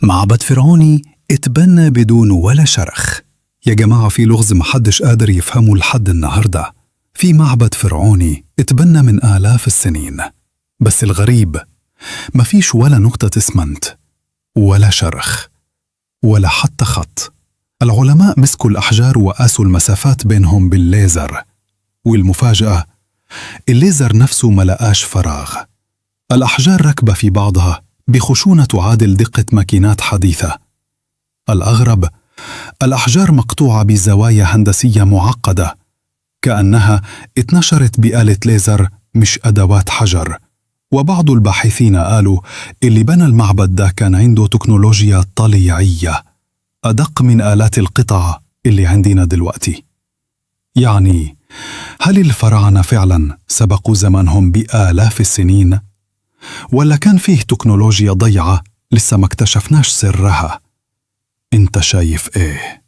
معبد فرعوني اتبنى بدون ولا شرخ. يا جماعة، في لغز محدش قادر يفهمه لحد النهاردة. في معبد فرعوني اتبنى من آلاف السنين، بس الغريب مفيش ولا نقطة اسمنت ولا شرخ ولا حتى خط. العلماء مسكوا الأحجار وقاسوا المسافات بينهم بالليزر، والمفاجأة الليزر نفسه ما لقاش فراغ. الأحجار راكبة في بعضها بخشونة تعادل دقة ماكينات حديثة. الأغرب الأحجار مقطوعة بزوايا هندسية معقدة، كأنها اتنشرت بآلة ليزر مش أدوات حجر. وبعض الباحثين قالوا اللي بنى المعبد ده كان عنده تكنولوجيا طليعية أدق من آلات القطع اللي عندنا دلوقتي. يعني هل الفراعنة فعلا سبقوا زمانهم بآلاف السنين؟ ولا كان فيه تكنولوجيا ضيعة لسه ما اكتشفناش سرها؟ انت شايف ايه؟